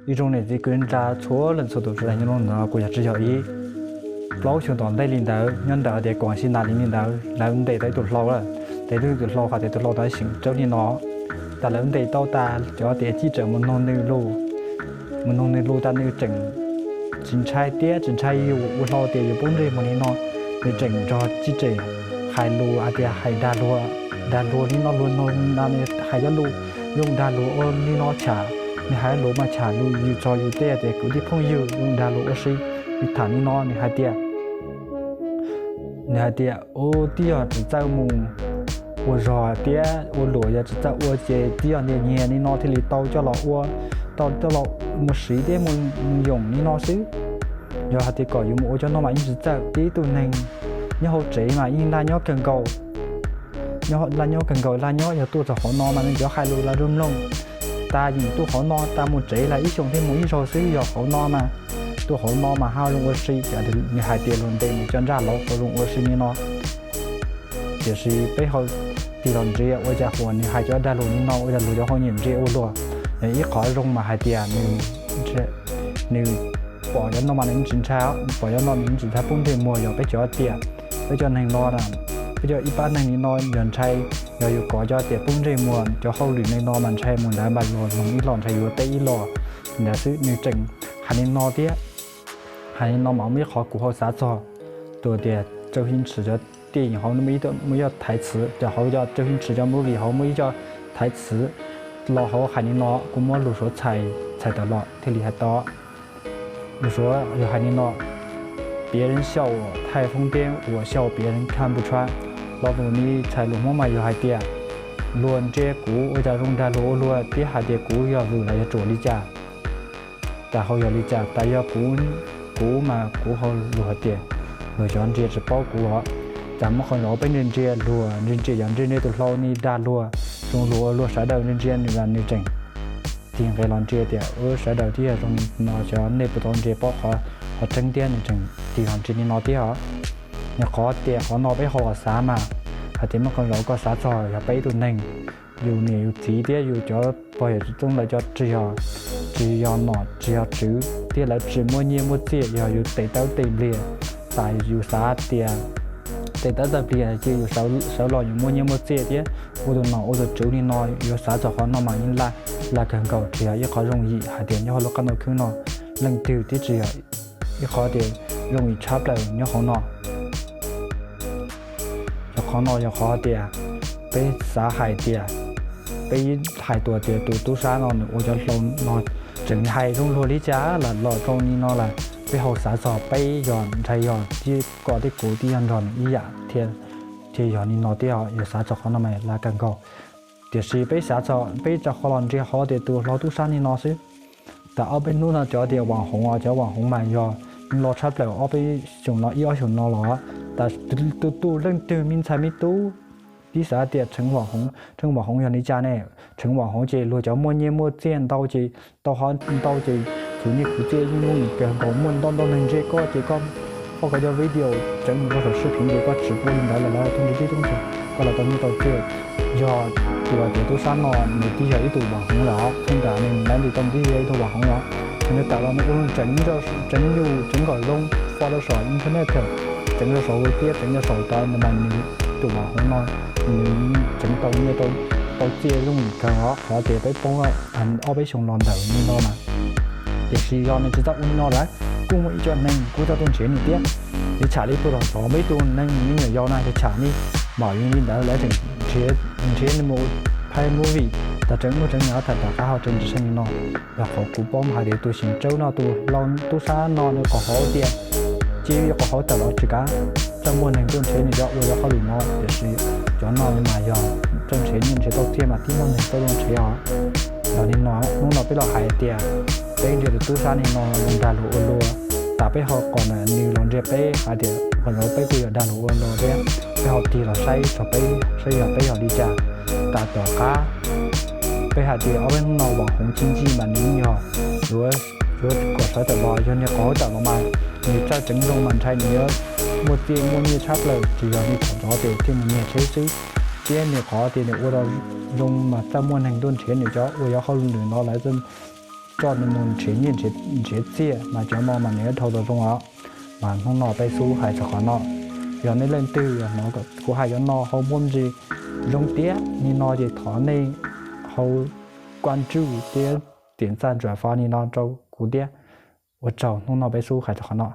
Ib tsoom niam txiv kwv tij txhua leej txhua tus sawv daws nyob rau ntawm no, kuv yog Tswv Yog Ib. Plaub xyoo tom ntej li ntawd, nyob ntawm tias kaum xya nas li ntawd, lawv ntes tau ib tug hlau lawm. Ntes tau tus hlau, hais tias tus hlau tau xyeem tsawb li no, tas lawv ntes tau tas cov tias cib tsawm mus noog nws lus, mus noog nws lus tas nws tseem tsis ntshai thiab tsis ntshai yus ua hlau tias yus poob ntsej muag li no. Nws tseem nrog cib tsawm hais lus hais tias hais dag luag, dag luag li no, luag no, hais cov lus zoo dag luag ua li no cham. Nws hais lus mas cham lus yus txog yus tej tias kwv tij phooj ywg, zoo dag luag ua si. Nws tham li no, nws hais tias, nws hais tias, u, twb yog tsis txawj mus ua zog thiab ua luam, yog tsis txawj ua ces twb yog nyias nyias li no thiaj li tau coj los ua, tau coj los mus siv thiab mus yoom li no xwb. Yog hais tias kom yus mus ua cov no mas yeej tsis txawj. Tib tug neeg nyob hauv tsev mas yeej laj nyob kawg nkaus, laj nyob kawg nkaus, laj nyob yog tuaj txog qhov no mas nws cov hais lus los zoo mloog. Tas yeem tuaj qhov no, tas mus tsev los ib xyoos thiab mus ib zaug xwb, yog qhov no mas, tuaj qhov no mas ho zoo ua si. Ces nws hais tias luag ntes nws cov ntsaj lawv qhov zoo ua si li no. Tiam sis peb ho tig los ntsia ua cas huam nws hais cov dag luag li no ua cas luag cov ho nyiam ntsia ua luaj. Yog ib qhov zoo mas hais tias nws, nws pom cov no mas nws tsis ntshai, pom cov no nws tsis ntshai poob ntsej muag. Yog peb cov tias, peb cov neeg no, peb cov ib pab neeg li no yog ntshai, yog yus kov cov tias poob ntsej muag cov hauj lwm li no mas ntshai mus ntawd mas luag noog ib los ntshai yuav teb ib los ntawd xwb. Nws tseem hais li no thiab, hais li no mas muaj ib qhov kuv ho xav txog tus tias Tsawg Hib Ntshis cov tiaj yeem hauv muaj ib, muaj ib co thaiv txhiv, cov hauv cov Tsawg Hib Ntshis cov movie hauv muaj ib co thaiv txhiv los hauv hais li no, kuv muab lus Suav txhais, txhais tawm los thiaj li hais tau. Lus Suav yog hais li no: 别人笑我太疯癫，我笑别人看不穿. Lo lus no txhais lus Hmoob mas yog hais tias luag ntsia kuv ua cas zoo dag luag ua luaj thiab hais tias kuv yog vwm los yog tsuas li cas. Tas hauv yog li cas, tas yog kuv, kuv mas kuv hais lus hais tias luag cov ntsia tsis paub kuv os. Cas muaj qee zaus peb ntsia ntsia luag, ntsia ntsia yog ntsia ntsia tus hlau ni dag luag, zoo luag ua luaj, sawv daws ntsia ntsia nws mas nws tseem tig nqe los ntsia tias, u, sawv daws twb yog zoo li no, xyov nej puas tau ntsia paub qhov, qhov tseeb thiab, nws tseem tig los ntsia li no thiab os. Yog qhov tias qhov no peb ho los xav mas, hais tias muaj qee zaus koj xav txog yog peb ib tug neeg, yus niam yus txiv thiab yus cov pog yawm txwv txoob lawv cov tsis yog, tsis yog nom tsis yog tswv thiab lawv tsis muaj nyiaj muaj txiaj, yog yus tes tawb tes npliag, tas yus xav tias tes tawb tes npliag ces yus sawv los yus muaj nyiaj muaj txiaj thiab ua tus nom ua tus tswv li no, yuav xav txog qhov no mas yeej laj, laj kawg nkaus, tsis yog ib qhov zoo yim hais tias nyob hauv lub qab ntuj khwb no leej twg twb tsis yog ib qhov tias zoo yim tshaj plaws nyob hauv no. Yog qhov no yog qhov tias peb xav hais tias, peb hais tias tus tub sab no nws ua cov hlau no tseem hais zoo luag li cas los los rau li no lawm, peb ho xav txog peb yog ntshai yog tib, koj thiab kuv twb yog nrog nws ib yam thiab, thiaj yog li no thiab, yog xav txog qhov no mas laj kawg nkaus. Tiam sis peb xav txog peb rau qhov los ntsia hauv tias tus hlau tub sab li no xwb. Tas ob peb hnub no cov tias vam hoov os, cov vam hoov mas yog los tshaj plaws ob peb xyoos no, ib ob xyoos no los. Tas tus, tus leej twg me ntxhais me tub twb xav tias tseem vam hoov, tseem vam hoov yog li cas ne? Tseem vam hoov ces luag cov muaj nyiaj muaj txiaj ntau ces tau, ntau ces khwv nyiaj khwv txiaj yeej muaj kawg nkaus, muaj ntau ntau neeg ntsia koj ces koj, koj cov video tseem mus rau saum sib phiv ces koj tsis pub li ntawd los lawv tau ntsib tib tub ntxhais, koj los tau nyiaj tau txiaj. Yog tus tias tub sab no nws twb yog ib tug vam hoov lawm, pheej tas nws lawv nti tau twb yog ib tug vam hoov lawm, nws tawm los nws ua tseem, tseem yus tseem kom zoo, fo rau saum internet, tseem rau saum tiab, tseem rau saum tawv, nws mas nws tus vam hoov no nws tseem tau nyiaj tau txiaj zoo kawg os. Qhov tias peb paub ob peb xyoos los ntawm li no mas, tiam sis yog nws tsis tau ua li no lawm, kuj muaj ib co neeg kuj tau tuaj nrhiav nws thiab. Nws tsham li puag thaum tod, muaj ib tug neeg me nyuam yaus na, nws tsham li, mam li li ntawd lawv tseem nrhiav nws mus phaib movie, tas tseem muaj tseem nws tham tom qab ho tseem tsis seej li no. Yog qhov kuv paub mas hais tias tus xyeem tsawb no, tus hlau tub sab no nws qhov hauv tias, cia li qhov hauv tawm los tsis kav, tseem muaj neeg tuaj nrhiav nws cov ua cov hauj lwm no, tiam sis cov no mas yog tseem nrhiav nyiaj nrhiav tau txiaj mas tib muaj neeg tuaj nrhiav os. Yog li no hnub no peb los hais tias peb ntsia tus tub sab li no dag luag ua luaj, tas peb ho kom nws los ntsia peb hais tias qhov no peb kuj yog dag luag ua luaj thiab, peb ho tig los saib txog peb saib yog peb yog li cas. Tas tom qab peb hais tias ob peb hnub no vam hoov ci ncij mas nws yeej yog yuav, yuav kom sawv tawm los, yog nws qhov tawm los mas nws txawj tseem zoo mas ntshai nws yuav muaj txiaj muaj nyiaj tshaj plaws, tsis yog nws txhom ntxov tias thiaj mus nyiag tsheb xwb, thiab nws qhov tias nws ua tau zoo mas txawj muaj neeg tuaj nrhiav nws cov ua cov hauj lwm no lawv coj nws mus nrhiav nyiaj nrhiav txiaj mas cov no mas nws yuav dhau los zoo os. Mas hnub no peb xub hais txog qhov no. Yog nej leej twg hnov kuv hais cov no ho muaj ntsis zoo tiag li no ces thov nej ho kua ntsuj thiab tiam txaj ntsuam fo li no rau kuv thiab. Ua tsaug, hnub no peb xub hais txog qhov no.